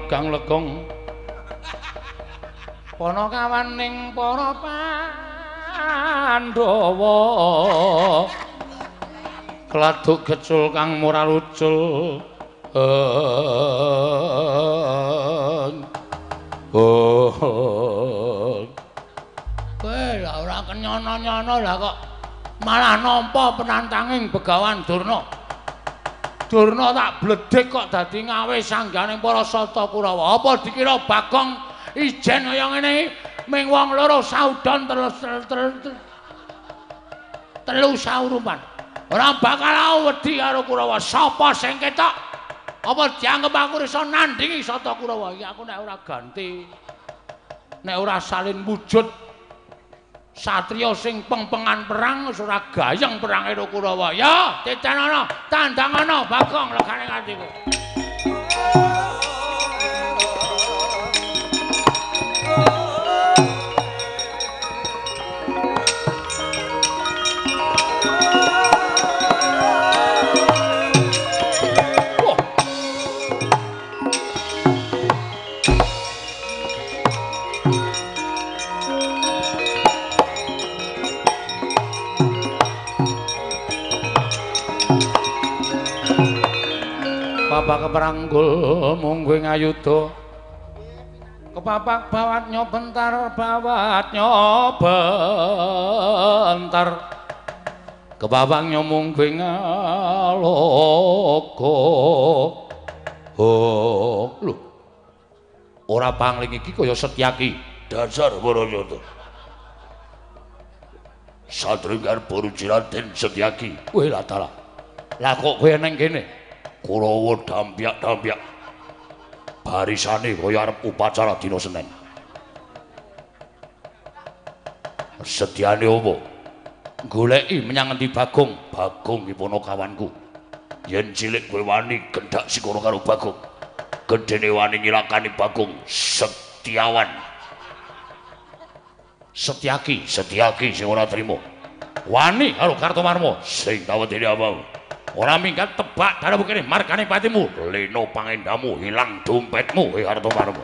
Legang-legong. Panakawaning para Pandhawa. Kladuk gecul kang murah lucul. Oh. Kowe lah ora kenyono-nyono lah kok malah nampa penantanging Begawan Durna. Durna tak bledhek kok dadi ngawe sangganing para Sata Kurawa. Apa dikira Bagong ijen kaya ngene iki ming wong loro saudon telu saurupan. Ora bakal wedi karo Kurawa. Sapa sing ketok? Apa dianggep aku iso nandingi Sata Kurawa? Iki aku nek ora ganti, nek ora salin wujud satriya sing pengpengan perang wis ora gayeng perang karo Kurawa. Ya, titenono, tandangana Bagong legane atiku. Bapak keperanggul mungguh ngayuda. Kepapak bawat nyobentar, bawat nyobentar. Kepapak nyomungguh ngaloka. Oh, lho. Ora pangling iki kaya Setyaki. Dasar Barayata. Sadringgar Boruji Raden Setyaki. Weh lah dalah. Lah kok kowe nang kene? Kurawa dampyak-dampyak barisane kaya arep upacara dina Senin. Setyane opo? Goleki menyang ngendi Bagong? Bagong ki ponokawanku. Yen cilik kowe wani gendhak sikara karo Bagong. Gedene wani nyilakani Bagong Setiawan. Setyaki, Setyaki sing ora trima. Wani karo Kartomarma sing tawetene apa? Ora minggat tebak darahmu kene margane patimu. Leno pangendamu hilang dompetmu eh Kartomarma.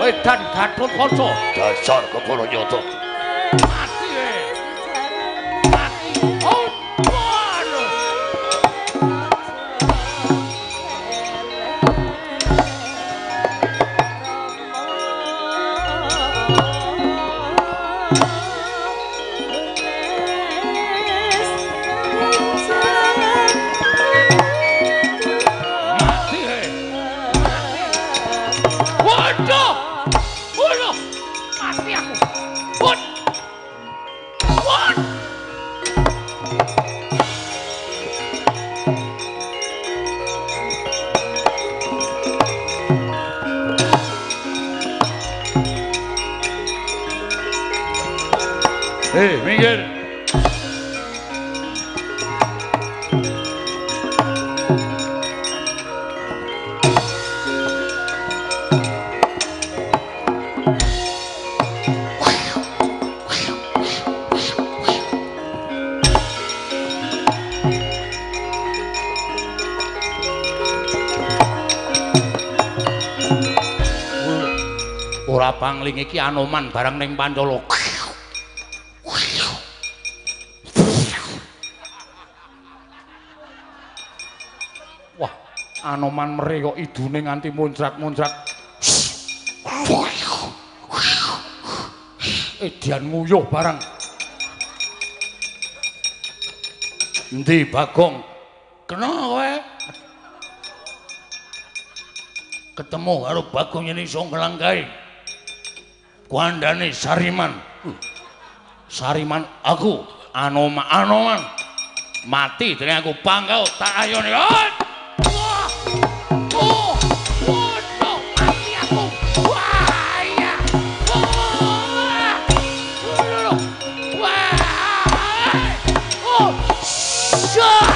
Edan Gatotkaca. Dasar kepara nyata. Mati kowe. Mati. Oh, waduh. Mati kowe. Waduh. Waduh. Mati aku. Minggir. Ora pangling iki Anoman barang ning Pancala. Wah, Anoman meri kok idune nganti muncrat-muncrat. Edian nguyuh barang. Endi Bagong? Kena kowe. Ketemu karo Bagong yen iso nglangkahi. Kuandane Sariman. Sariman aku Anoman, Anoman. Mati dene aku pangkau tak ayone. Wah. Oh, waduh, mati aku. Wah, iya. Wah. Wah. Oh. Syah.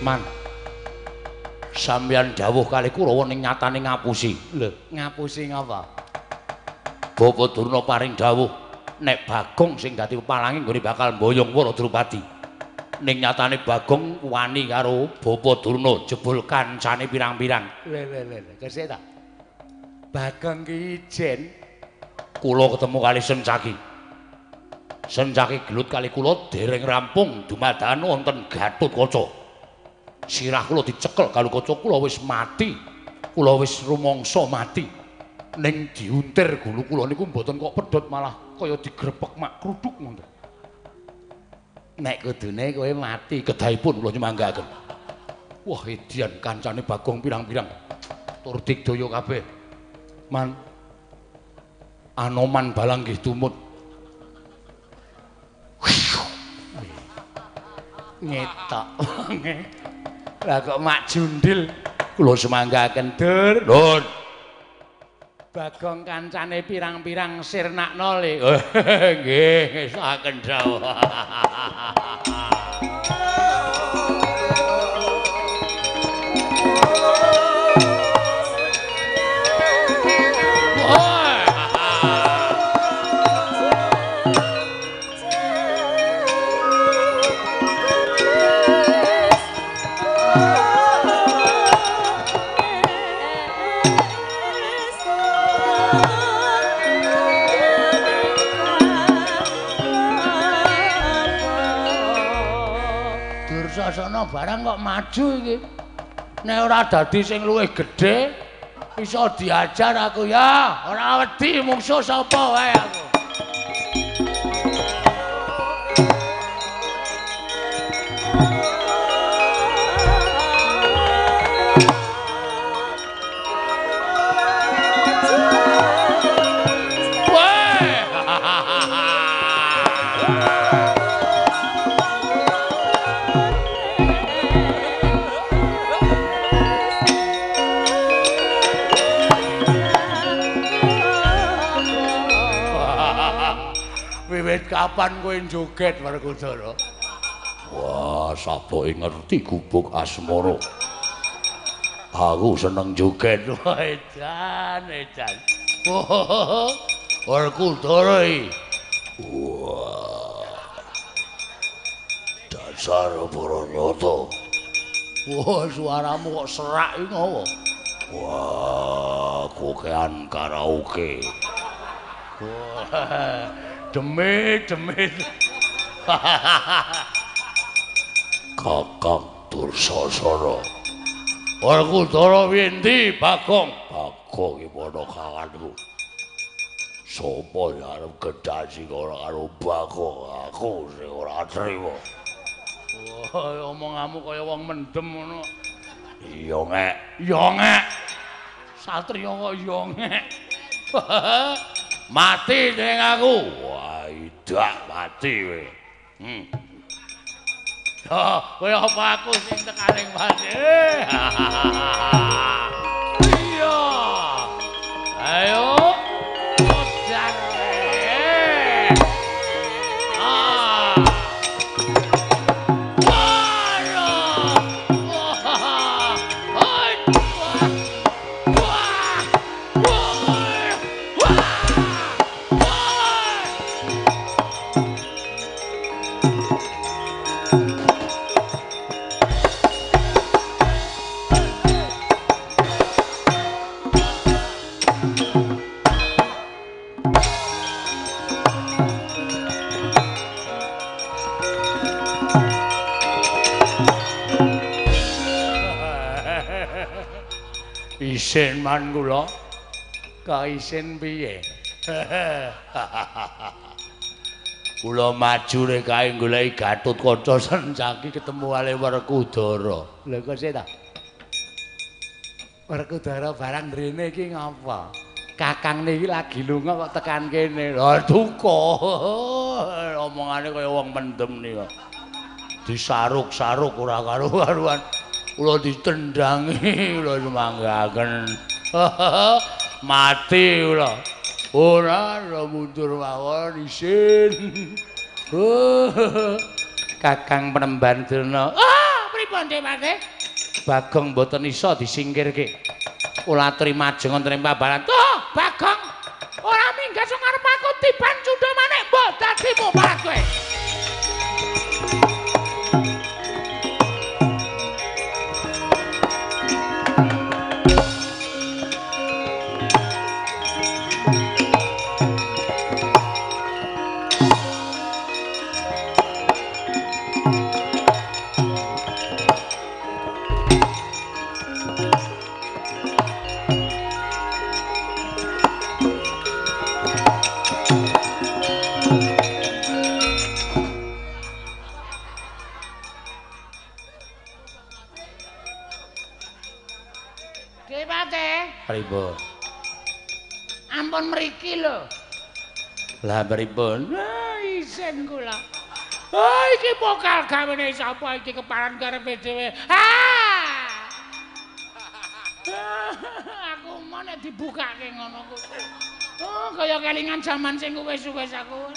Man, sampeyan dawuh kali Kurawa ning nyatane ngapusi. Lho, ngapusi ngapa? Bapak Durna paring dawuh nek Bagong sing dadi pepalange nggone bakal mboyong Wara Drupadi. Ning nyatane Bagong wani karo Bapak Durna jebul kancane pirang-pirang. Lho lho lho, kesik ta? Bagong ki ijen kula ketemu kali Sencaki. Sencaki gelut kali kula dereng rampung dumadakan wonten Gatotkaca. Sirah kula dicekel karo kaca kula wis mati. Kula wis rumangsa mati. Ning diuntir gulu kula niku mboten kok pedhot malah kaya digrepek mak kruduk ngoten. Nek kudune kowe mati kedahipun kula nyumanggaaken. Wah, edian kancane Bagong pirang-pirang. Tur digdaya kabeh. Man Anoman balang nggih tumut. Ngetok wonge. Lah kok mak jundil kula semanggaken dur. Nun. Bagong kancane pirang-pirang sirnakno le. Nggih, ngesaken dawuh. Dursasana barang kok maju iki. Nek ora dadi sing luwih gedhe iso diajar aku ya. Ora wedi mungsuh sapa wae aku. Wiwit kapan kowe joget Werkudara? Wah, saboke ngerti gubuk asmara. Aku seneng joget. Wah, edan, edan. Werkudara iki. Wah. Dasar para nyata. Wah, suaramu kok serak iki ngopo? Wah, kokean karaoke. Wah. Demit, demit. Kakang Dursasana. Werkudara endi Bagong? Bagong iki padha kawanku. Sopo sing arep gedhasi ora karo Bagong? Aku sing ora trima. Wah, omonganmu kaya wong mendem ngono. Iya ngek, iya ngek. Satriya kok iya ngek. Mati ning aku. Wah, idak mati kowe. Oh, kowe apa aku sing tekaning mati? Iya. Ayo. Modar. Ah. Isin man kula. Kok isin piye? Kula maju rek kae goleki Gatotkaca Sencaki ketemu kali Werkudara. Lha kok sik ta? Werkudara barang rene iki ngapa? Kakang niki lagi lunga kok tekan kene. Lah duka. Omongane kaya wong mendem nika. Disaruk-saruk ora karo-karuan. Kula ditendangi, kula sumanggaken. Mati kula. Ora mundur mawon isin. Kakang Penemban Durna. Ah, pripun Dewate? Bagong mboten iso disingkirke. Kula aturi majeng wonten ing pabaran. Oh, Bagong. Ora minggat sing arep aku tiban cundha manik mbok dadimu parat kowe. Pripun? Ampun mriki lho. Lah pripun? Ah, isin kula. Oh, iki pokal gawene sapa iki keparan karepe dhewe. Ah! Aku mau nek dibukake ngono kuwi. Oh, kaya kelingan jaman sing wis-wis aku.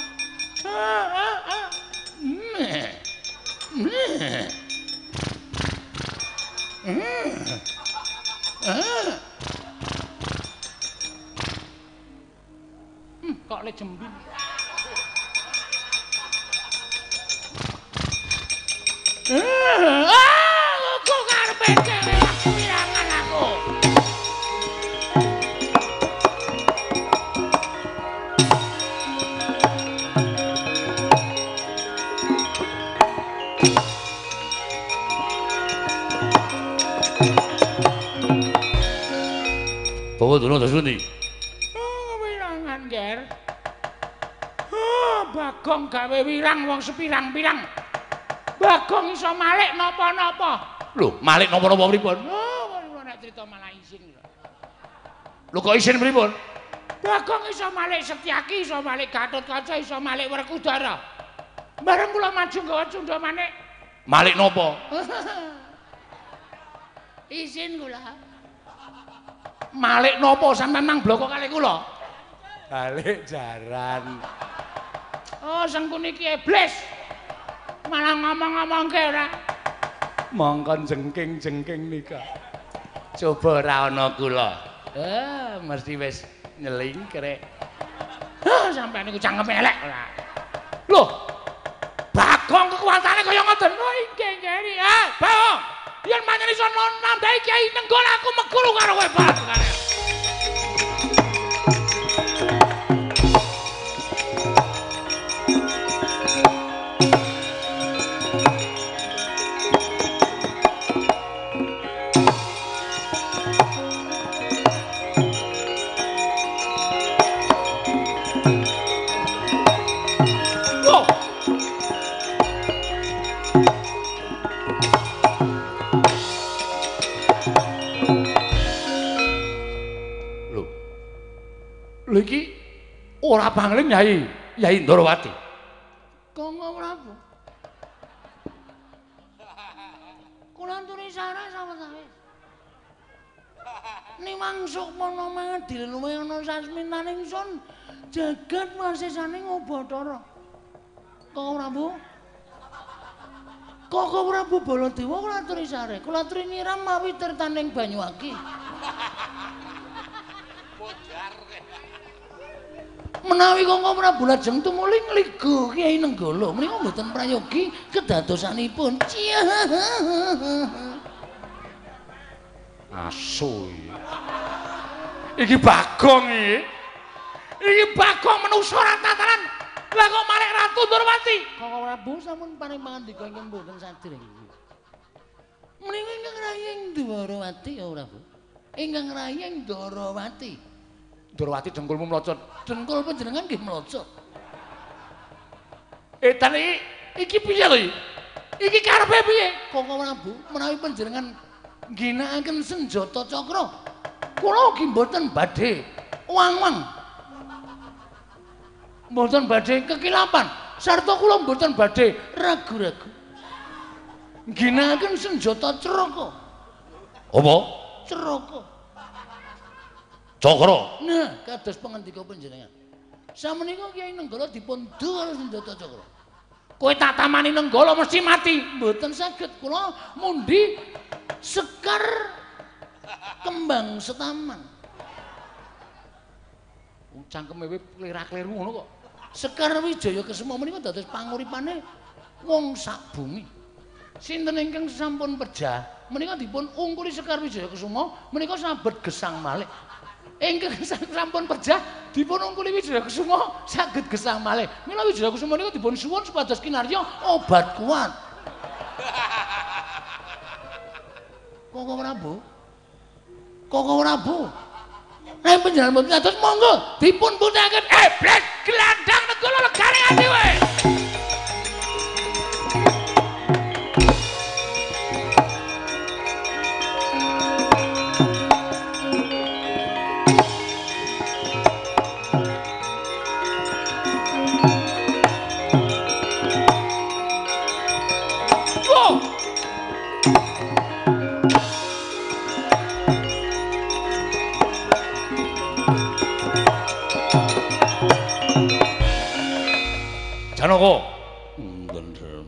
Kok le jembin. Ah, kok karepe dhewe aku wirangan aku. Bawa dulu terus pundi? Oh, wirangan, Ger. Oh, Bagong gawe wirang wong sepirang-pirang. Bagong iso malik napa-napa. Lho, malik napa-napa pripun? Oh, nek crita malah isin. Lho kok isin pripun? Bagong iso malik Setyaki, iso malik Gatotkaca, iso malik Werkudara. Bareng kula maju nggawa cundha manik. Malik napa? Isin kula. Malik napa sampean mang bloko kalih kula? Balik jaran. Oh, Sengkuni iki iblis. Malah ngomong-ngomongke ora. Mongkon jengking-jengking nika. Coba ora ana kula. Mesti wis nyelingkrek. Hah, sampean niku cangkeme elek ora. Loh. Bagong kekuatane kaya ngoten. Oh, inggih nggih. Ah, Bagong. Yen pancen iso nambahi Kyai Nenggol aku meguru karo kowe Bagong. Ora pangling Yai, Yai Ndorowati. Kangga Prabu. Kula anturi sarah sawetawis. Niwang sukmana mangadil luwih ana sasmitaning sun jagat wasesaning Bathara. Kangga Prabu. Kangga Prabu Baladewa kula aturi sareh, kula aturi nyiram mawi tirtaning Banyuwangi. Menawi Kangga Prabu lajeng tumuli ngliga Kyai Nenggala menika mboten prayogi kedadosanipun. Asu iki. Iki Bagong iki. Iki Bagong menungsa ora tataran. Lah kok malih Ratu Ndorowati? Kangga Prabu sampun paring pangandika ingkang mboten sadèrèng. Menika ingkang raying Ndorowati ya Prabu. Ingkang raying Ndorowati. Ndorowati dengkulmu mlocot. Dengkul panjenengan nggih mlocot. Edan iki piye to iki? Iki karepe piye? Kangga Prabu menawi panjenengan ngginakaken senjata cakra, kula ugi mboten badhe wang-wang. Mboten badhe kekilapan, sarta kula mboten badhe ragu-ragu. Ngginakaken senjata craka. Apa? Craka. Cakra. Nah, kados pangandika panjenengan. Samenika Kyai Nenggala dipun duwar senjata cakra. Kowe tak tamani Nenggala mesti mati. Mboten saged kula mundi sekar kembang setaman. Cangkeme kowe klera-kleru ngono kok. Sekar Wijaya Kesuma menika dados panguripane wong sak bumi. Sinten ingkang sampun pejah menika dipun ungkuli Sekar Wijaya Kesuma menika sabet gesang malih. Ingkang sampun pejah dipun ungkuli Wijaya Kesuma saged gesang malih. Mila Wijaya Kesuma niku dipun suwun supados kinarya obat kuat. Kangga Prabu. Kangga Prabu. Nek panjenengan mboten atos monggo dipun putihake. Blet gelandang Nenggala legane ati kowe. Janaka. Ndendhem.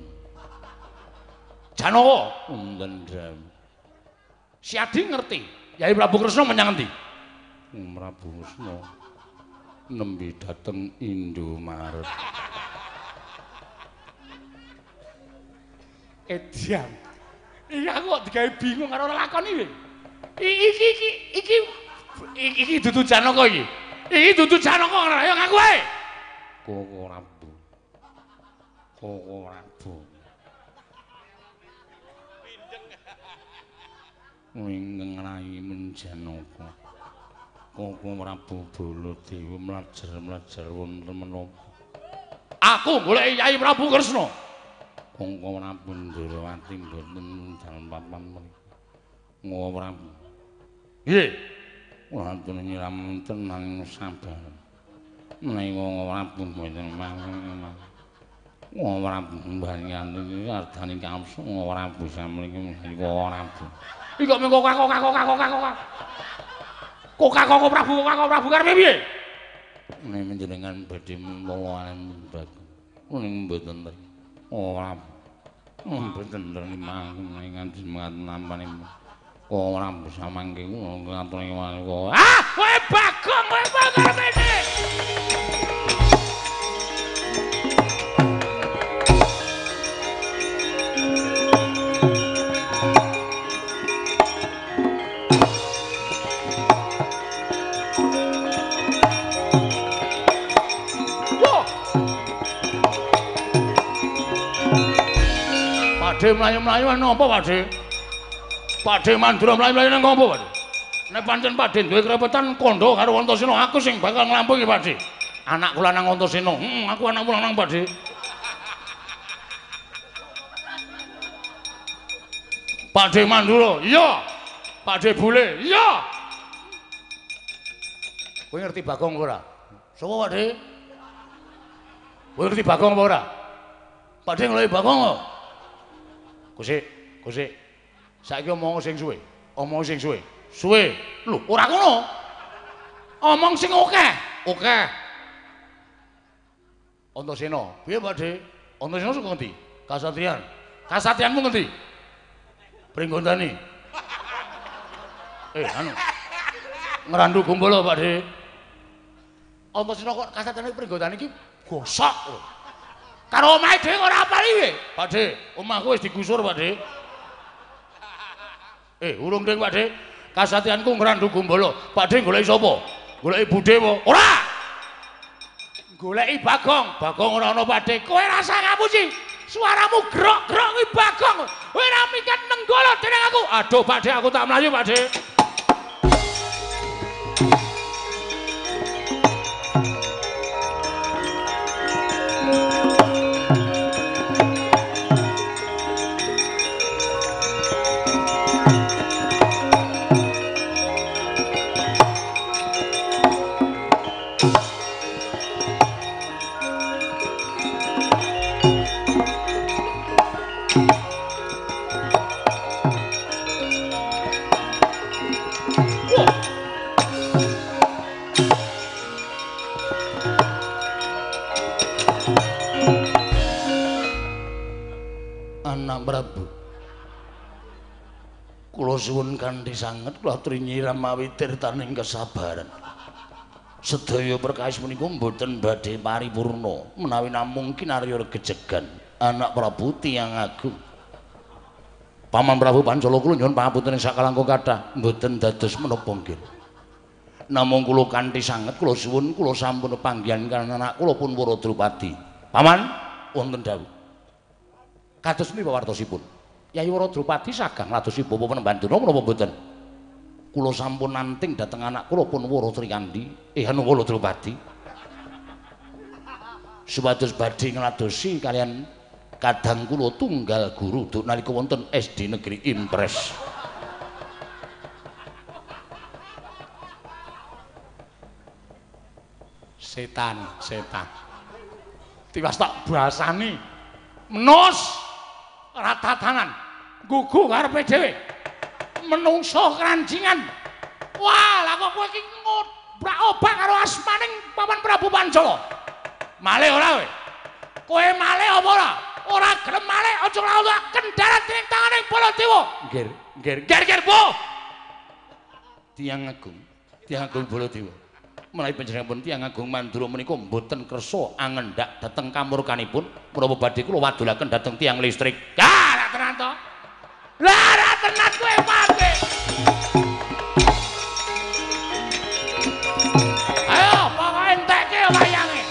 Janaka. Ndendhem. Si Adi ngerti. Yai Prabu Kresna menyang endi? Prabu Kresna nembe dateng Indomaret. Edian. Iki aku kok digawe bingung karo lakon iki. Iki dudu Janaka iki. Iki dudu Janaka ayo ngaku ae. Koko Prabu. Koko Prabu. Ingkang rayi Janaka. Koko Prabu Baladewa mlajar-mlajar wonten menapa? Aku goleki Yai Prabu Kresna. Koko Prabu Ndorowati mboten dalem papan mriki. Koko Prabu. Nggih. Kula atur nyiram tenang sabar. Menawi Koko Prabu mboten mangke. Koko Prabu mbanyanti ardani kamsa Koko Prabu samriki mesti Koko Prabu. Iki kok mengko kakok. Kok Prabu, kok Prabu karepe piye? Nek panjenengan badhe mlawan Bagong ning mboten ora. Mboten mangke nganti nampane. Ora bisa mangke ngatur kok. Ah, kowe Bagong, kowe karepe. Pakde mlayu-mlayu nang apa, Pakde? Pakde Mandura mlayu-mlayu nang apa, Pakde? Nek pancen Pakde duwe krepetan kandha karo Antasena, aku sing bakal nglampungi, Pakde. Anakku lanang Antasena. Heeh, aku anakmu lanang, Pakde. Pakde Mandura, iya. Pakde Bule, iya. Kowe ngerti Bagong ora? Sapa Pak De? Kowe ngerti Bagong apa ora? Pak De ngeloi Bagong kok. Kusik, kusik. Saiki omong sing suwe. Omong sing suwe. Suwe. Lho, ora ngono. Omong sing akeh. Akeh. Antasena. Piye Pak De? Antasena saka ngendi? Kasatriyan. Kasatriyanmu ngendi? Pringgondani. Anu. Ngrandu Gumbala Pak De. Antasena kok kasatriyane Pringgondani iki gosok lho. Karo omahe dhewe ora apal iki. Pak De, omahku wis digusur Pak De. Urung ding Pak De. Kasatriyanku Ngrandu Gumbala. Pak De goleki sapa? Goleki budhe apa? Ora. Goleki Bagong. Bagong ora ana Pak De. Kowe rasa ngapusi. Suaramu grok-grok kuwi Bagong. Kowe ora mikat nenggala dening aku. Aduh Pak De, aku tak mlayu Pak De. Prabu. Kula suwun kanthi sanget kula aturi nyiram mawi tirtaning kesabaran. Sedaya perkawis punika mboten badhe paripurna menawi namung kinarya regejegan anak Prabu tiyang agung. Paman Prabu Pancala kula nyuwun pangapunten ing sakalangkung kathah mboten dados menapa nggih. Namung kula kanthi sanget kula suwun kula sampun panggihan kaliyan anak kula pun Wara Drupadi. Paman wonten dawuh. Kados punika wartosipun. Yayi Wara Drupadi sagang ladosi bapa Penemban Durna menapa mboten? Kula sampun nanting dhateng anak kula pun Wara Trikandi, anu Wara Drupadi. Supados badhe ngladosi kaliyan kadang kula tunggal guru duk nalika wonten SD Negeri Impres. Setan, setan. Tiwas tak basani. Menus ratatanan gugu karepe dhewe menungso keranjingan. Wah, lah kok kowe iki ngobrak-obak karo asmaning Paman Prabu Pancala. Malih ora kowe? Kowe malih apa ora? Ora gelem malih aja lawan kendarat ning tangane Baladewa. Nggih, nggih, nggih, nggih, Bu. Tiyang agung, tiyang agung Baladewa. Menawi panjenenganipun tiyang agung Mandura menika mboten kersa angendak dhateng kamurkanipun menapa badhe kula wadulaken dhateng tiyang listrik. Ah, ra tenan to. Lah ra tenan kowe mati. Ayo pokoke entekke wayange.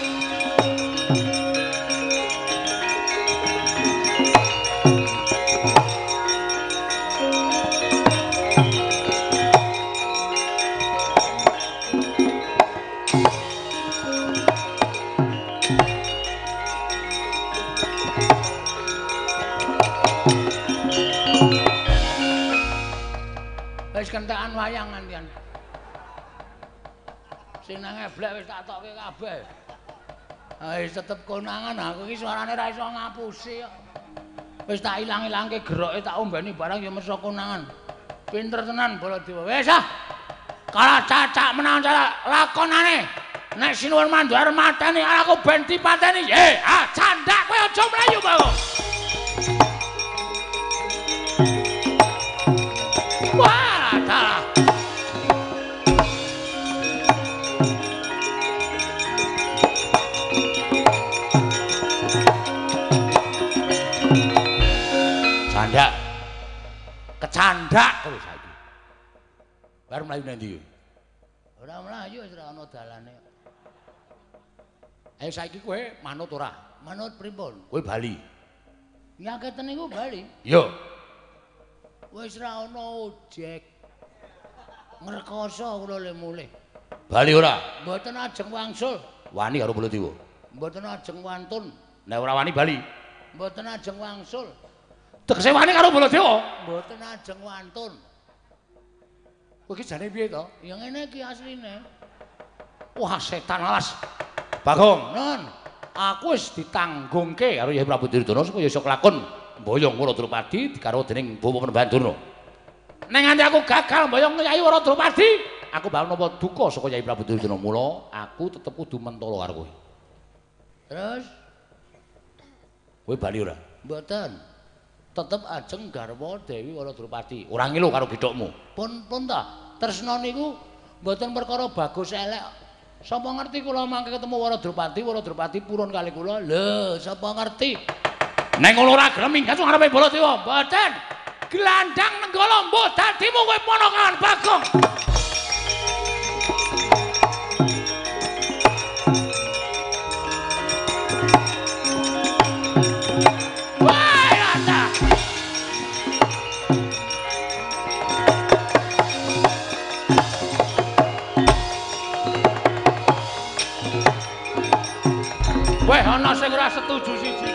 Wis kentekan wayang ngantian. Sing nang eblek wis tak tokke kabeh. Wis tetep konangan aku iki suarane ra iso ngapusi kok. Wis tak ilang-ilangke geroke tak ombeni barang ya meso konangan. Pinter tenan Baladewa. Wis ah. Kalah cacak menang cacak lakonane. Nek Sinuwun Mandura mateni aku ben dipateni. Ah candak kowe aja mlayu, Bagong. Wah, dalah. Candak. Kecandak kowe saiki. Baru mlayu nang ndi? Ora mlayu wis ora ana dalane. Ayo saiki kowe manut ora? Manut pripun? Kowe bali. Nyaketen niku bali. Iya. Wis ra ana ojek. Ngrekoso kula le mulih. Bali ora? Mboten ajeng wangsul. Wani karo Baladewa. Mboten ajeng wantun. Nek ora wani bali. Mboten ajeng wangsul. Tegese wani karo Baladewa? Mboten ajeng wantun. Kowe iki jane piye to? Ya ngene iki asline. Wah, setan alas. Bagong, Nun. Aku wis ditanggungke karo Yai Prabu Duryudana supaya iso kelakon mboyong Wara Drupadi digarwa dening Bawa Panembahan Durna. Nek nganti aku gagal mboyong Yai Wara Drupadi, aku bakal nampa duka saka Yai Prabu Duryudana. Mula aku tetep kudu mentolo karo kowe. Terus kowe bali ora? Mboten. Tetep ajeng garwa Dewi Wara Drupadi. Ora ngilu karo githokmu. Pun ta. Tresna niku mboten perkara bagus elek. Sapa ngerti kula mangke ketemu Wara Drupadi, Wara Drupadi purun kali kula. Lho, sapa ngerti? Nek ngono ora gelem minggat ngarepe Baladewa. Mboten. Glandang Nenggala mbuh dadimu kowe ponakan Bagong. Weh, ana sing ora setuju siji.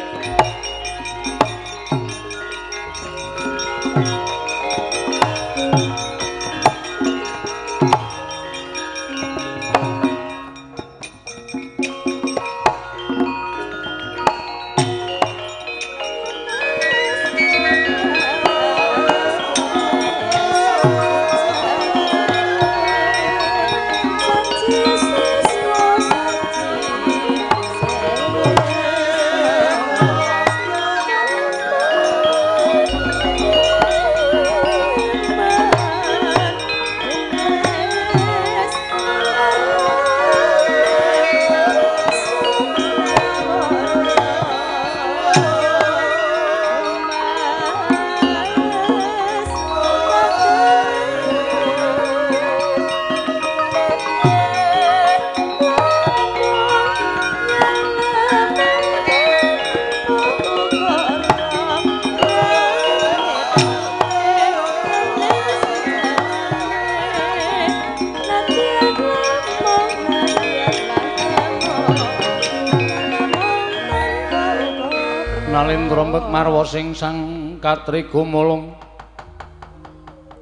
Nalindra marwa sing sang katriku mulung.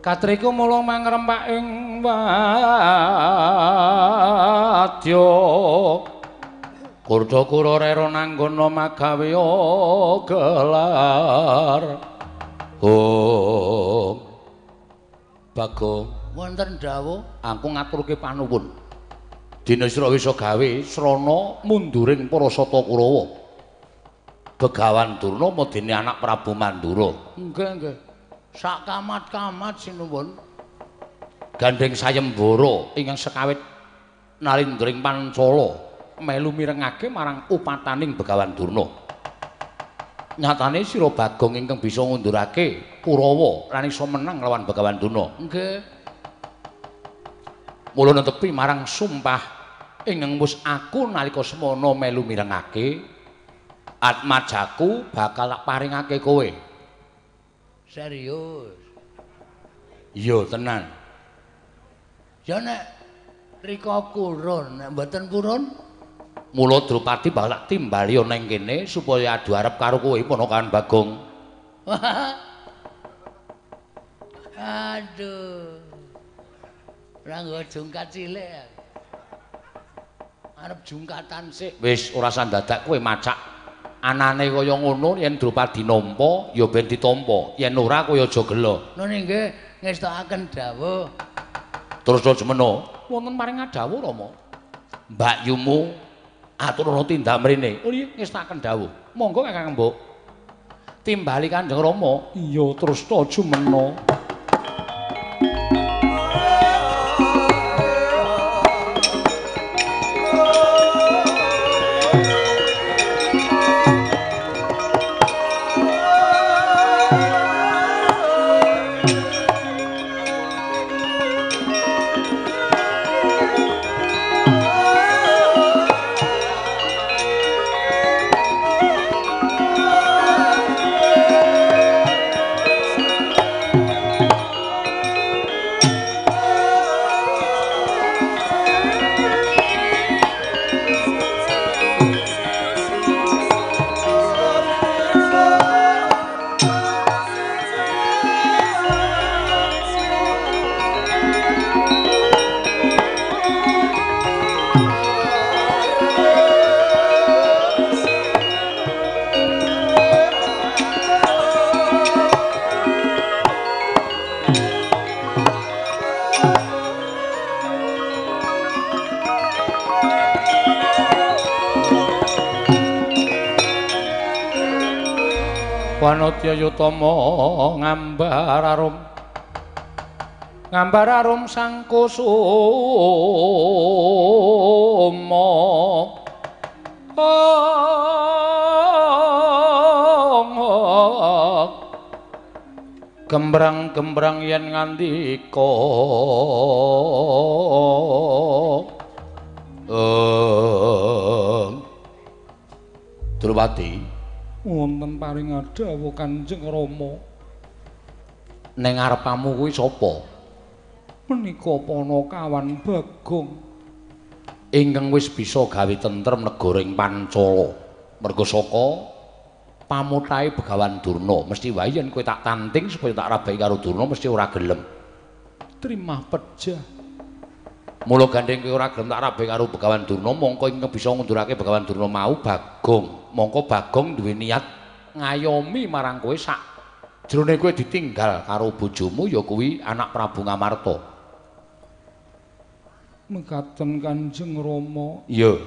Katriku mulung mangrempak ing wadya. Kurda-kura rera nanggana magawe gelar. Oh. Bagong, wonten dawuh aku ngaturke panuwun. Dene sira wis gawe srana munduring para Sata Kurawa. Begawan Durna madene anak Prabu Mandura. Nggih, nggih. Sak kamat-kamat sinuwun. Gandeng sayembara ingkang sekawit nalindring Pancala melu mirengake marang upataning Begawan Durna. Nyatane sira Bagong ingkang bisa ngundurake Kurawa lan iso menang lawan Begawan Durna. Nggih. Mula netepi marang sumpah ingkang wis aku nalika semana melu mirengake atmajaku bakal tak paringake kowe. Serius? Iya tenan. Ya nek rika kurun, nek mboten purun, mula Drupadi bakal tak timbali ana ing kene supaya adu arep karo kowe ponakan Bagong. Aduh. Ora nggo jungkat cilik. Arep jungkatan sik. Wis ora usah dadak kowe macak. Anane kaya ngono yen Drupadi nampa ya ben ditampa, yen ora kowe aja gela. Nun nggih ngestokaken dawuh. Terus jemeno wonten paring dawuh Rama. Mbakyumu aturana tindak mrene. Oh iya ngestokaken dawuh. Monggo Kakang Mbok. Timbali Kanjeng Rama. Iya terus ta jumeno. Wanodya Yutama ngambar arum. Ngambar arum sang kusuma. Gembrang-gembrang yen ngandika. Drupadi, wonten paring dawuh Kanjeng Rama. Ning ngarepamu kuwi sapa? Menika Panakawan Bagong ingkang wis bisa gawe tentrem negara ing Pancala. Merga saka pamutahe Begawan Durna, mesti wae yen kowe tak tanting supaya tak rabeki karo Durna mesti ora gelem. Trimah pejah. Mula gandeng kowe ora gelem tak rabeki karo Begawan Durna, mongko ingkang bisa ngundurake Begawan Durna mau Bagong. Mongko Bagong duwe niat ngayomi marang kowe sak jrone kowe ditinggal karo bojomu ya kuwi anak Prabu Ngamarta. Mekaten Kanjeng Rama. Iya.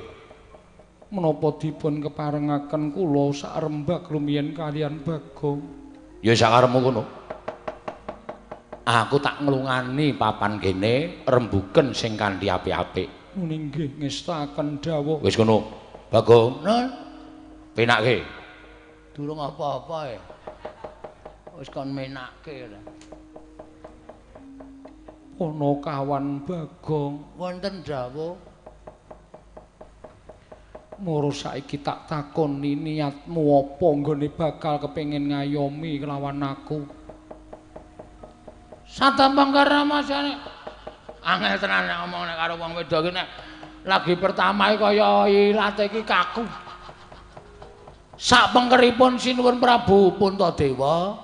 Menapa dipun keparengaken kula sarembag rumiyin kaliyan Bagong? Ya sakarepmu kono. Aku tak nglungani papan kene rembuken sing kanthi apik-apik. Nggih, ngestakaken dawuh. Wis kono. Bagong, Nun. Penake. Durung apa-apa e. Wis kon menake. Panakawan Bagong, wonten dawuh. Moro saiki tak takoni niatmu apa nggone bakal kepengin ngayomi kelawan aku. Satampang karamasane. Angel tenan nek ngomong nek karo wong wedok iki nek lagi pertama iki kaya ilate iki kaku. Sak pengkeripun Sinuwun Prabu Puntadewa,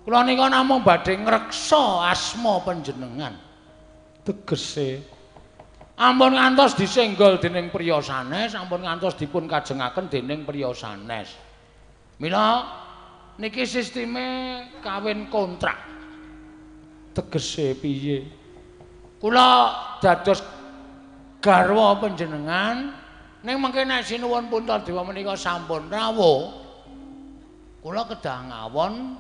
kula nika namung badhe ngreksa asma panjenengan. Tegese ampun ngantos disenggol dening priya sanes, ampun ngantos dipun kajengaken dening priya sanes. Mila niki sisteme kawin kontrak. Tegese piye? Kula dados garwa panjenengan ning mengke nek Sinuwun Puntadewa menika sampun rawuh, kula kedah ngawon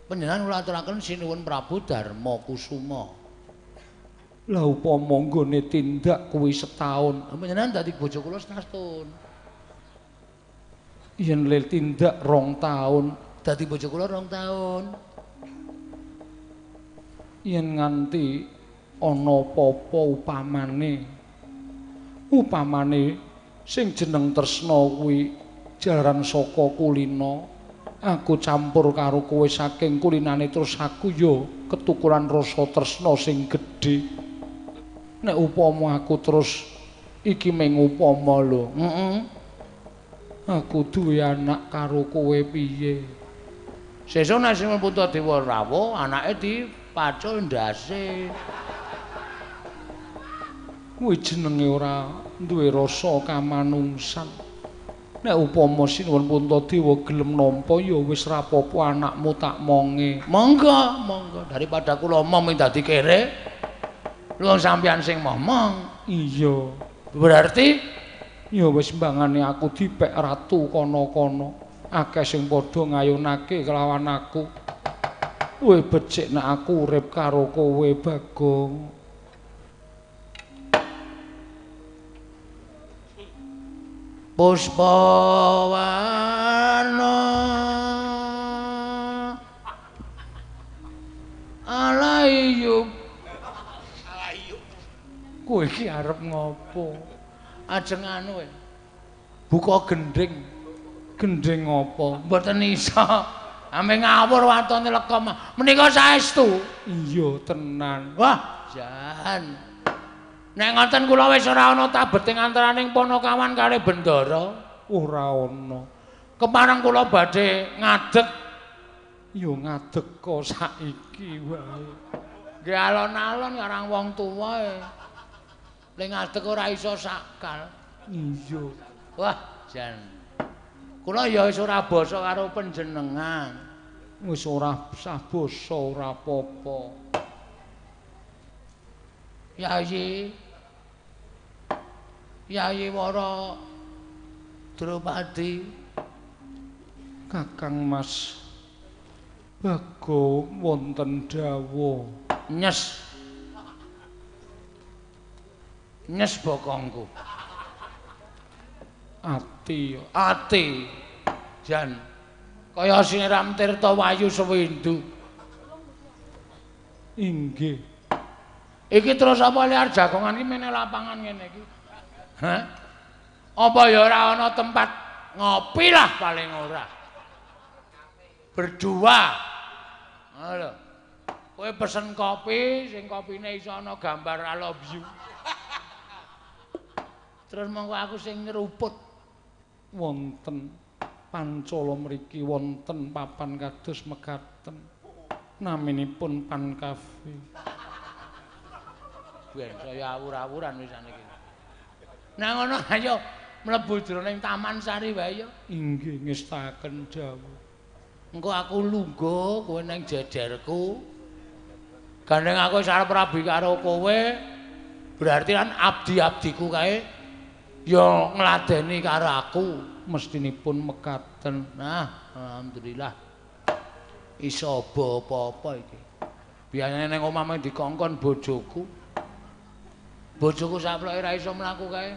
panjenengan kula aturaken Sinuwun Prabu Darma Kusuma. Lah upama nggone tindak kuwi setahun, panjenengan dadi bojo kula setahun. Yen le tindak 2 taun, dadi bojo kula 2 taun. Yen nganti ana apa-apa upamane, upamane sing jeneng tresna kuwi jalaran saka kulina, aku campur karo kowe saking kulinane terus aku ya ketukulan rasa tresna sing gedhe. Nek upama aku terus iki mung upama lho, aku duwe anak karo kowe piye? Sesuk nek Sinuwun Puntadewa rawuh, anake dipacul ndase. Kuwi jenenge ora duwe rasa kamanungsan. Nek upama Sinuwun Puntadewa gelem nampa ya wis ra apa-apa anakmu tak monge. Monggo, monggo, daripada kula omong dadi kere. Lho sampeyan sing momong. Iya. Berarti ya wis mbangane aku dipek ratu kono-kono. Akeh sing padha ngayunake kelawan aku. Luwih becik nek aku urip karo kowe Bagong. Puspawarna alaiyub. Kowe iki arep ngopo? Ajeng anu e. Buka gendhing. Gendhing apa? Mboten iso. Ame ngawur watone lekom. Menika saestu. Iya tenan. Wah, jan. Nek ngoten kula wis ora ana tabeting antaraning Panakawan kalih Bendara. Ora ana. Kepareng kula badhe ngadeg. Ya ngadeg kok saiki wae. Nggih alon-alon karang wong tuwa e. Ning ngadeg ora iso sakal. Iya. Wah, jan. Kula ya wis ora basa karo panjenengan. Wis ora sah basa ora apa-apa. Yayi. Yayi Wara Drupadi. Kakang Mas Bagong wonten dawuh. Nyes. Nyes bokongku. Ati, ati. Jan kaya siram tirta wayu sewindu. Inggih. Iki terus apa liar jagongan iki mene lapangan ngene iki? Hah? Apa ya ora ana tempat ngopi lah paling ora. Berdua. Lho. Kowe pesen kopi sing kopine iso ana gambar I love you. Terus monggo aku sing ngeruput. Wonten pancala mriki wonten papan kados mekaten. Naminipun Pan Cafe. Ben saya awur-awuran wisan iki. Nah ngono ayo mlebu jroning Taman Sari wae ya. Inggih ngestaken dawuh. Engko aku lungguh kowe nang jejerku. Gandeng aku wis arep rabi karo kowe, berarti kan abdi-abdiku kae ya ngladeni karo aku. Mestinipun mekaten. Nah, alhamdulillah. Iso apa-apa iki. Biasane nang omah mung dikongkon bojoku. Bojoku saploke ra iso mlaku kae.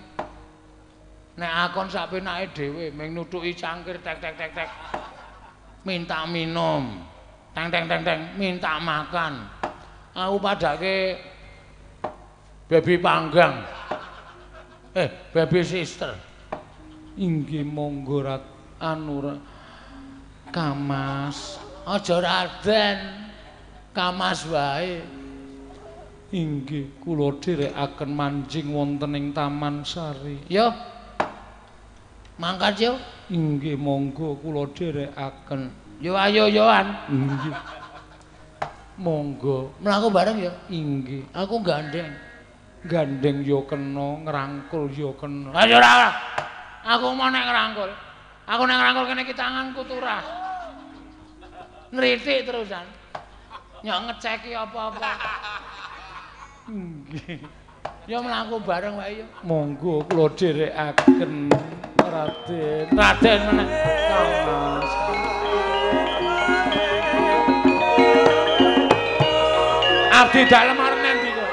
Nek akon sak penake dhewe mung nutuki cangkir tek tek tek tek. Minta minum. Teng teng teng teng minta makan. Aku padake baby panggang. Baby sister. Inggih monggo rat anu Kamas. Aja Raden. Kamas wae. Inggih kula dherekaken manjing wonten ing Taman Sari. Yo. Mangkat yo. Inggih monggo kula dherekaken. Yo ayo yoan. Inggih. Monggo. Mlaku bareng ya. Inggih. Aku gandeng. Gandeng yo kena, ngrangkul yo kena. Ayo ora. Aku mau nek ngrangkul. Aku nek ngrangkul kene iki tanganku turah. Nritik terusan. Nyok ngeceki apa-apa. Nggih. Ya mlaku bareng wae yo. Monggo kula dherekaken Raden. Raden meneh. Kamas. Abdi dalem arep nendi kowe?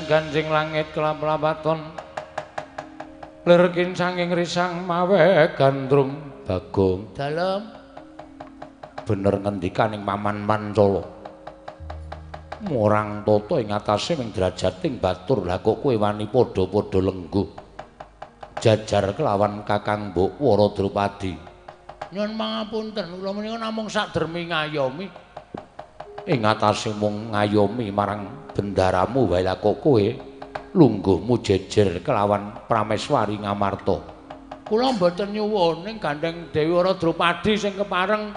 Ganjing langit kelap-lapaton lir kincanging risang mawe gandrung. Bagong dalem bener ngendikaning Paman Pancala. Murang tata ing atase ming drajating batur. Lah kok kowe wani padha-padha lengguh jajar kelawan Kakang Mbok Wara Drupadi. Nyuwun pangapunten, kula menika namung sakdermi ngayomi. Ing atase mung ngayomi marang bendaramu wae, lah kok kowe lungguhmu jejer kelawan Prameswari Ngamarta. Kula mboten nyuwun ning gandeng Dewi Wara Drupadi sing kepareng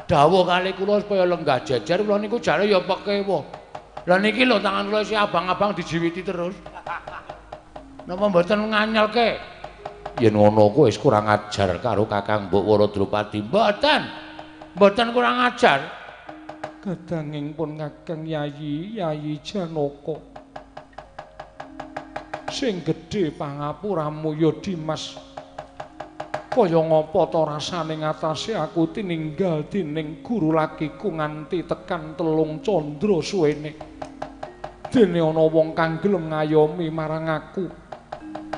dawuh kali kula supaya lenggah jejer, kula niku jare ya pekewuh. Lah niki lho tangan kula si abang-abang dijiwiti terus. Napa mboten nganyelke? Yen ngono kowe wis kurang ajar karo Kakang Mbok Wara Drupadi. Mboten. Mboten kurang ajar. Kadanging pun Kakang Yayi, Yayi Janaka. Sing gedhe pangapuramu ya Dimas. Kaya ngapa ta rasane ngatasé aku tininggal dening guru lakiku nganti tekan 3 candra suwene. Dene ana wong kang gelem ngayomi marang aku.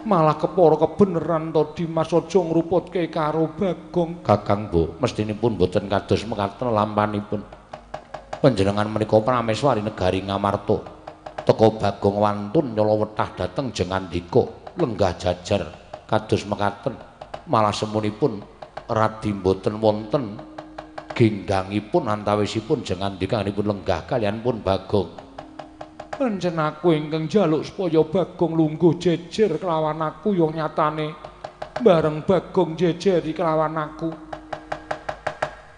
Malah kepara kebeneran to Dimas, aja ngruputke karo Bagong. Kakang Mbok, mestinipun mboten kados mekaten lampanipun. Panjenengan menika Prameswari negari Ngamarta. Teka Bagong wantun nyalawetah dhateng Jengandika lenggah jajar kados mekaten. Malah semunipun radi mboten wonten Genggangipun antawisipun jengandikanipun lenggah kaliyan pun Bagong. Pancen aku ingkang njaluk supaya Bagong lungguh jejer kelawan aku ya nyatane bareng Bagong jejeri kelawan aku.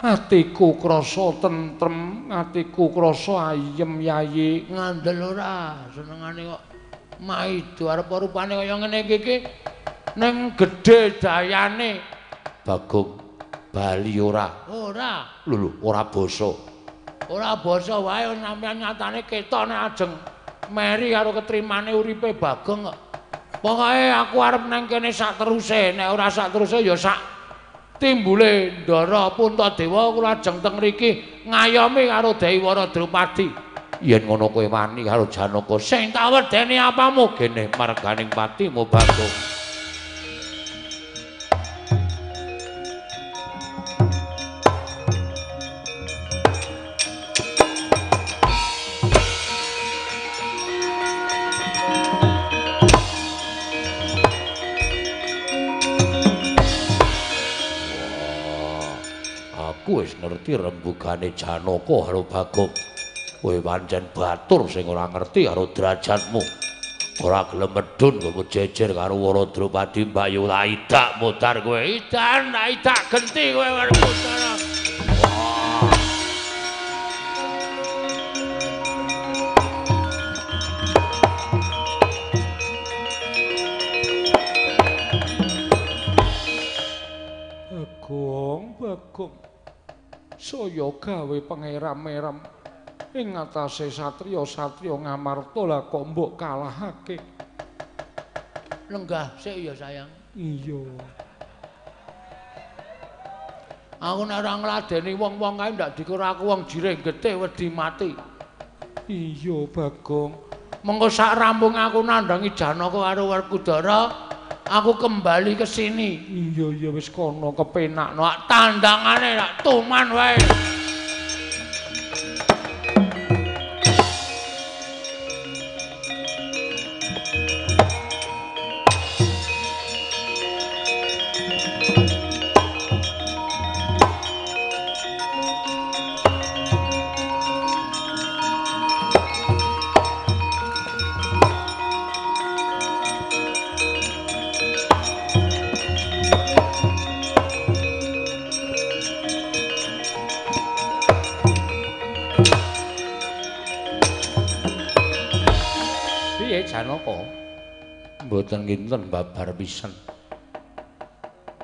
Atiku krasa tentrem, atiku krasa ayem yayi. Ngandel ora senengane kok maido arep rupane kaya ngene iki ning gedhe dayane. Bagong bali ora? Ora. Lho lho, ora basa. Ora basa wae sampeyan nyatane ketok nek ajeng meri karo ketrimane uripe Bagong kok. Pokoke aku arep nang kene sak teruse, nek ora sak teruse ya sak timbule Ndara Puntadewa kula ajeng teng mriki ngayomi karo Dewi Wara Drupadi. Yen ngono kowe wani karo Janaka sing tak wedeni apamu gene marganing patimu Bagong. Wis ngerti rembugane Janaka karo Bagong. Kowe pancen batur sing ora ngerti karo derajatmu. Ora gelem medhun kowe jejer karo Wara Drupadi mbayu idak mudhar kowe. Idan idak genti kowe Werkudara. Wah. Bagong, Bagong. Saya gawe pangeram-eram ing ngatasé satriya-satriya Ngamarta lah kok mbok kalahake. Lenggah sik ya sayang. Iya. Aku nek ora ngladeni wong-wong kae ndak dikira aku wong jirih getih wedi mati. Iya Bagong. Mengko sak rampung aku nandhangi Janaka karo Werkudara, aku kembali ke sini. Iya iya wis kono kepenakno tandangane rak tuman wae. Janaka mboten kinten babar pisan.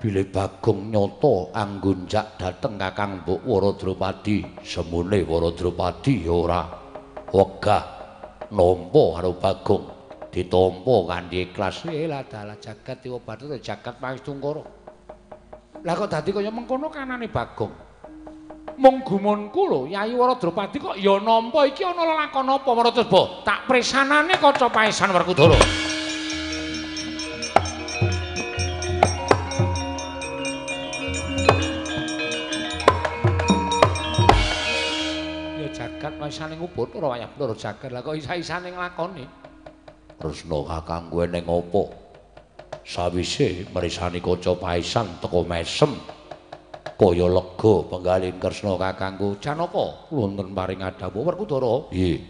Bilih Bagong nyata anggunjak dhateng Kakang Mbok Wara Drupadi, semune Wara Drupadi ya ora wegah nampa karo Bagong, ditampa kanthi ikhlas. Lah dalah jagat dewa bathara jagat pangestungkara. Lah kok dadi kaya mengkono kanane Bagong? Mung gumunku lho, Yayi Wara Drupadi kok ya nampa iki ana lelakon apa Werkudara? Tak presanane kaca paesan Werkudara. Ya jagat paesane ngubut ora wayah Bathara jagat. Lah kok isa-isane nglakoni? Kresna kakangku eneng apa? Sawise mresani kaca paesan teka mesem. Kaya lega penggalih Kresna kakangku Janaka wonten paring adhawuh Werkudara. Nggih.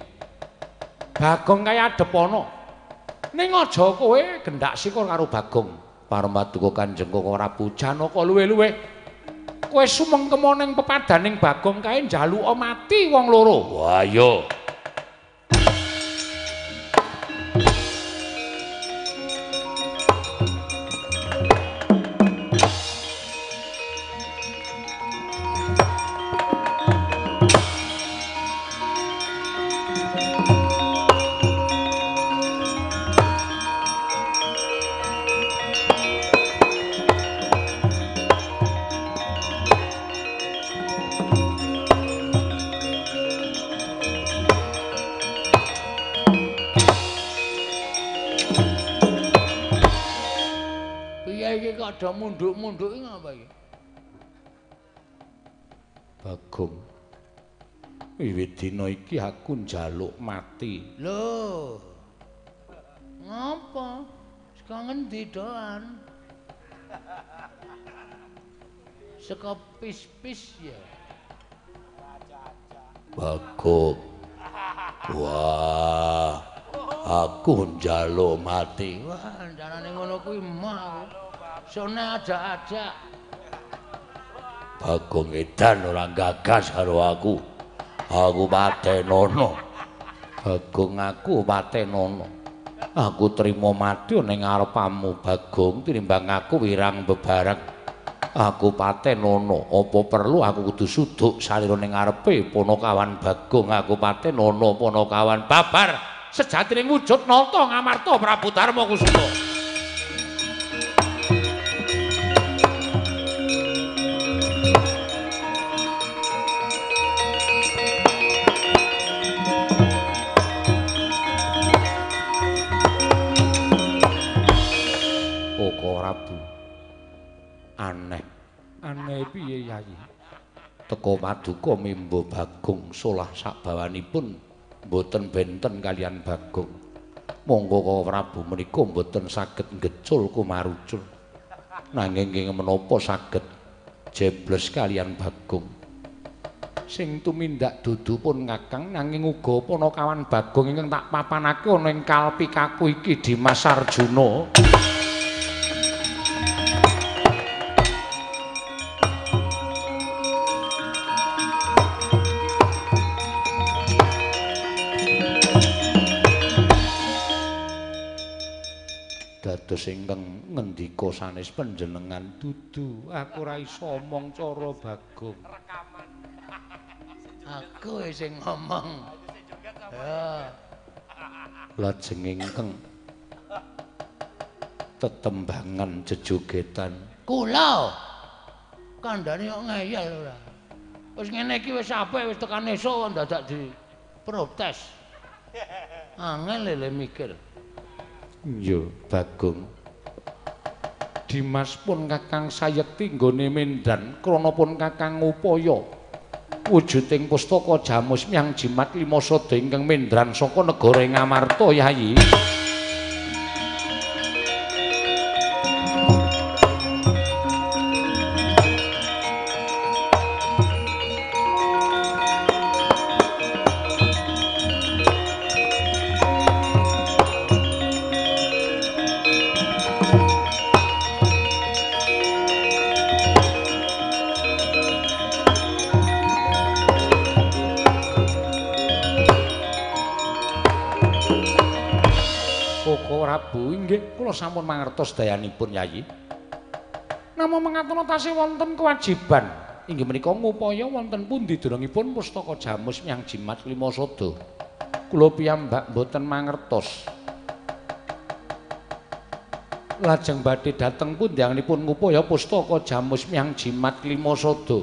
Bagong kaya adepana. Ning aja kowe gendak sikur karo Bagong. Parmaduka Kanjeng Koko Prabu Janaka luwe-luwe. Kowe sumengkema ning pepadaning Bagong kae njaluka mati wong loro. Wah iya. Ada munduk-munduk iki ngapa iki? Bagong. Wiwit dina iki aku njaluk mati. Lho. Ngapa? Saka ngendi doan? Saka pis-pis ya. Bagong. Wah, aku njaluk mati. Wah, jarane ngono kuwi mah. Sone ajak-ajak. Bagong edan ora gagas karo aku. Aku patenono. Bagong aku patenono. Aku trimo mati ning ngarepamu Bagong tinimbang aku wirang bebareng. Aku patenono, apa perlu aku kudu suduk salira ning ngarepe Panakawan Bagong. Aku patenono Panakawan babar sejatine wujud nata Ngamarta Prabu Darma Kusuma. Koko Prabu aneh aneh piye Yayi? Teka paduka mimba Bagong solah sabawanipun mboten benten kalian Bagong. Monggo Koko Prabu menika mboten saged ngecul kumarucul. Nanging nggih menapa saged jebles kalian Bagong. Sing tumindak dudu pun Kakang nanging uga Panakawan Bagong ingkang tak papanake ana ing kalpikaku iki Dimas Arjuna. Dados ingkang ngendika sanes panjenengan dudu aku ora iso omong cara Bagong. Aku sing ngomong. Ya. Lajeng ingkang tetembangan jejogetan. Kula kandhane kok ngeyel ora. Wis ngene iki wis apik wis tekan esuk dadak diprotes. Angel lele mikir. Iya, Bagong. Dimas pun Kakang sayekti nggone mendan krana pun Kakang ngupaya wujuding pustaka Jamus Myang Jimat Lima Sada ingkang mendran saka negara Ngamarta Yayi. Inggih, kula sampun mangertos dayanipun Yayi. Namung mangatono tasih wonten kewajiban inggih menika ngupaya wonten pundi derengipun pustaka Jamus Myang Jimat Lima Sada. Kula piyambak mboten mangertos. Lajeng badhe dhateng pundi anggenipun ngupaya pustaka Jamus Myang Jimat Lima Sada.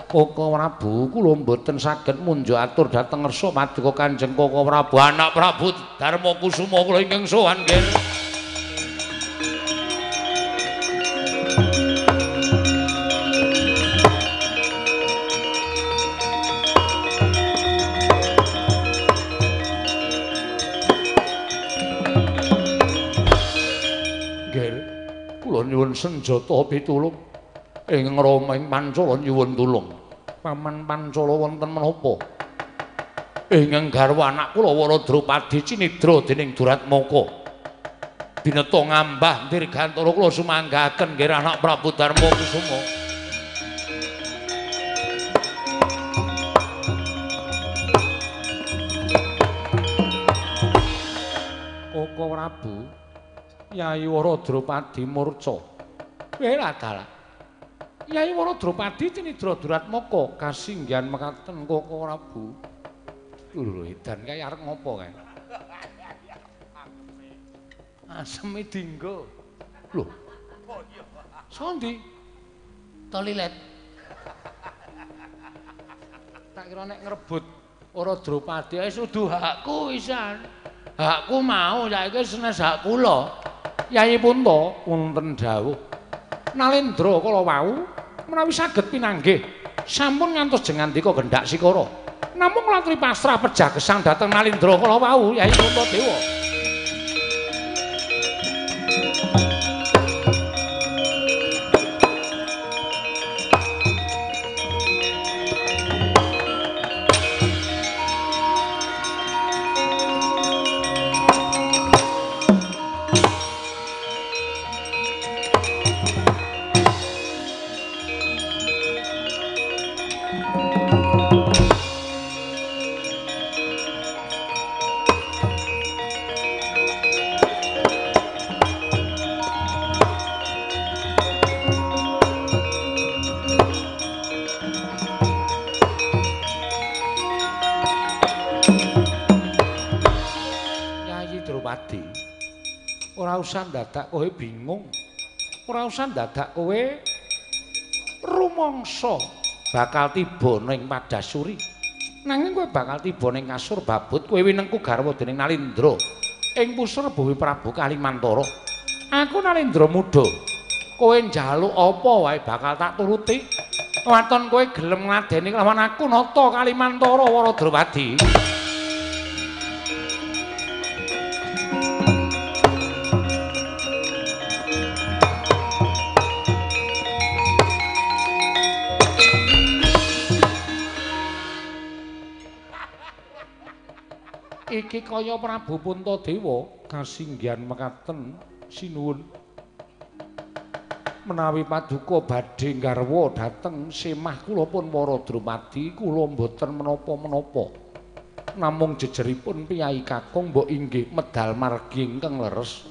Koko Prabu kula mboten saged munjuk atur dhateng ngersa paduka Kanjeng Koko Prabu anak Prabu Darma Kusuma kula ingkang sowan nggih. Nggih, kula nyuwun senjata pitulung ing Rama ing Pancala nyuwun tulung. Paman Pancala wonten menapa? Ingkang garwa anak kula Wara Drupadi cinidra dening Duratmaka. Bineta ngambah dirgantara kula sumanggaken nggih anak Prabu Darma Kusuma. Koko Prabu Yayi Wara Drupadi murca. Wela dalah. Yai Wara Drupadi cinidra Duratmaka kasinggihan mekaten Koko Prabu. Lho edan kae arep ngopo kae? Aseme dinggo. Lho. Sondi? Toilet. Tak kira nek ngrebut Wara Drupadi wis udu hakku wisan. Hakku mau saiki senes hak kula. Yai Punta wonten dawuh. Nalendra kala wau menawi saged pinanggih sampun ngantos jengandika gendhak sikara. Namung kula aturi pasrah pejah gesang dhateng Nalendra kala wau Yai Puntadewa. Ora usah dadak kowe bingung. Ora usah dadak kowe rumangsa bakal tiba ning Padasuri. Nanging kowe bakal tiba ning kasur babut kowe winengku garwa dening Nalindra ing pusar Bumi Prabu Kalimantara. Aku Nalindra muda. Kowe njaluk apa wae bakal tak turuti. Waton kowe gelem ngladeni lawan aku nata Kalimantara Wara Drupadi. Iki kaya Prabu Puntadewa kasinggihan mekaten sinuwun. Menawi paduka badhe nggarwa dhateng semah kula pun Wara Drupadi kula mboten menapa-menapa. Namung jejeripun piyai kakung mbok inggih medal margi ingkang leres.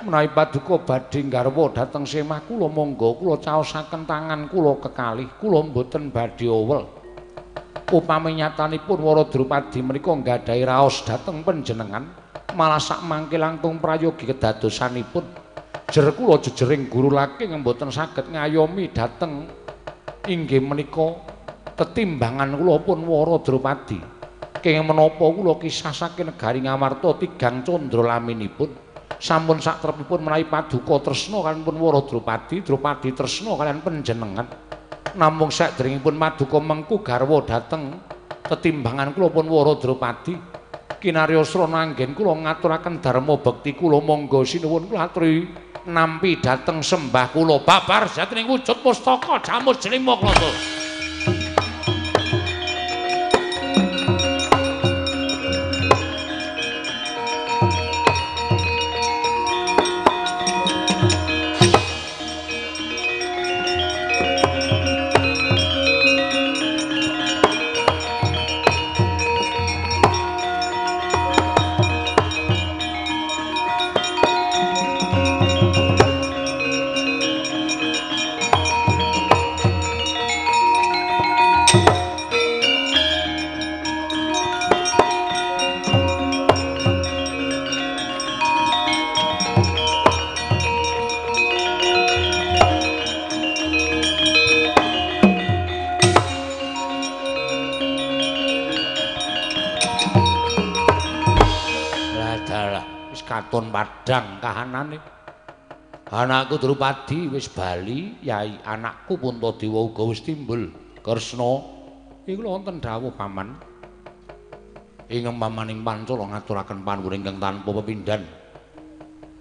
Menawi paduka badhe nggarwa dhateng semah kula monggo kula caosaken tangan kula kekalih kula mboten badhe owel. Upami nyatanipun Wara Drupadi menika nggadahi raos dhateng panjenengan malah sak mangke langkung prayogi kedadosanipun. Jer kula jejering guru laking mboten saged ngayomi dhateng inggih menika tetimbangan kula pun Wara Drupadi. Kenging menapa kula kisah saking negari Ngamarta tigang candra laminipun sampun satrepipun menawi paduka tresna kaliyan pun Wara Drupadi, Drupadi tresna kaliyan panjenengan. Namung sakderengipun paduka mengku garwa dhateng tetimbangan kula pun Wara Drupadi kinarya srana anggen kula ngaturaken dharma bekti kula monggo sinuwun kula aturi nampi dhateng sembah kula babar jatining wujud pustaka jamus jlima klata. Katon padhang kahanane. Anakku Drupadi wis bali, yai anakku Puntadewa uga wis timbul. Kresna, iku wonten dawuh paman. Ing pamaning Pancala ngaturaken panuwun ingkang tanpa pepindhan.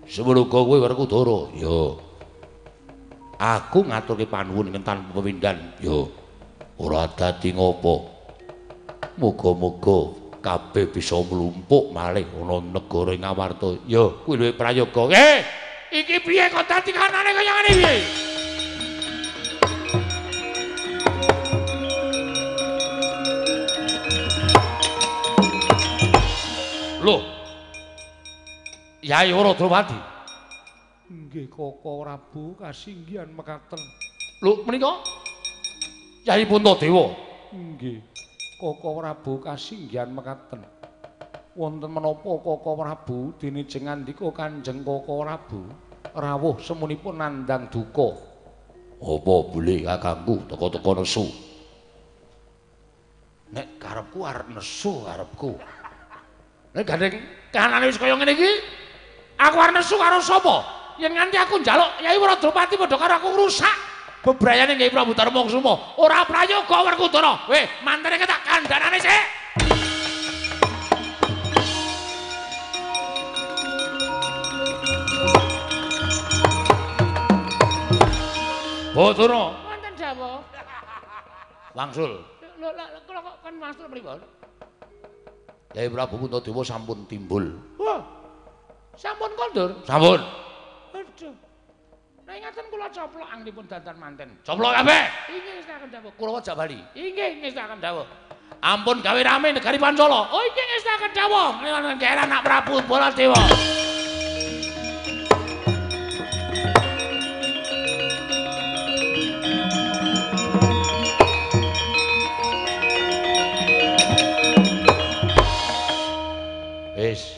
Semono uga kowe Werkudara. Ya. Aku ngaturke panuwun ingkang tanpa pepindhan. Ya. Ora dadi ngopo. Muga-muga kabeh bisa mlumpuk malih ana negara Ngamarta. Ya, kuwi luwih prayoga. Iki piye kok dadi kanane kaya ngene piye? Loh. Yai Wara Drupadi. Nggih Koko Prabu kasinggihan mekaten. Lho menika Yai Puntadewa. Nggih. Koko Prabu kasinggihan mekaten. Wonten menapa Koko Prabu dene jengandika Kanjeng Koko Prabu rawuh semunipun nandhang duka. Apa boleh kakangku teka-teka nesu? Nek karepku arep nesu karepku. Nek gandeng kahanane wis kaya ngene iki, aku arep nesu karo sapa? Yen nganti aku njaluk Yai Wara Drupadi padha karo aku ngrusak bebrayane Kyai Prabu Darmakusuma. Ora prayoga Werkudara. Weh, mantene tak kandhanane sik. Botoro. Wonten dawuh. Wangsul. Lho, kula kok kon wangsul pripun? Kyai Prabu Puntadewa sampun timbul. Wah. Sampun kondur? Sampun. Aduh. Nek ngaten kula coplok angnipun dandan manten. Coplok kabeh. Inggih ngestakaken dawuh. Kula jak bali. Inggih ngestakaken dawuh. Ampun gawe rame negari Pancala. Oh inggih ngestakaken dawuh. Ngene anak Prabu Baladewa. Wis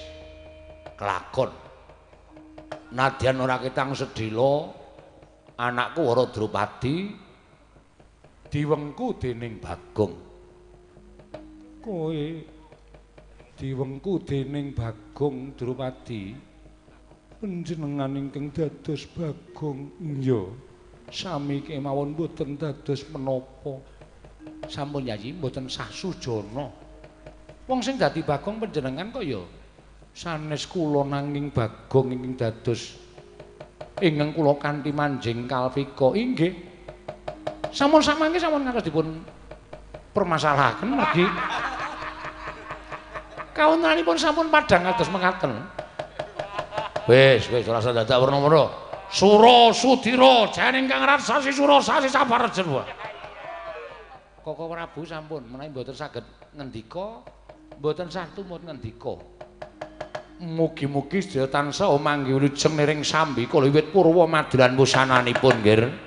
kelakon. Nadyan ora ketang sedhela anakku Wara Drupadi diwengku dening Bagong. Kowe diwengku dening Bagong Drupadi. Panjenengan ingkang dados Bagong. Iya. Sami kemawon mboten dados menapa. Sampun Yayi mboten sah sujana. Wong sing dadi Bagong panjenengan kok ya sanes kula nanging Bagong ingkang dados ingkang kula kanthi manjing kalpika. Inggih. Sampun samangke sampun ngantos dipun permasalahaken lagi. Kawontenanipun sampun padhang kados mekaten. Wis, wis ora usah dadak werna-werna. Sura Sudira jane ingkang raksasi sura sasi sabar jeneng. Koko Prabu sampun menawi mboten saged ngendika, mboten sah tumut ngendika. Mugi-mugi sedaya tansah manggih wilujeng niring sambi kala wiwit purwa madulan wusananipun, nggih.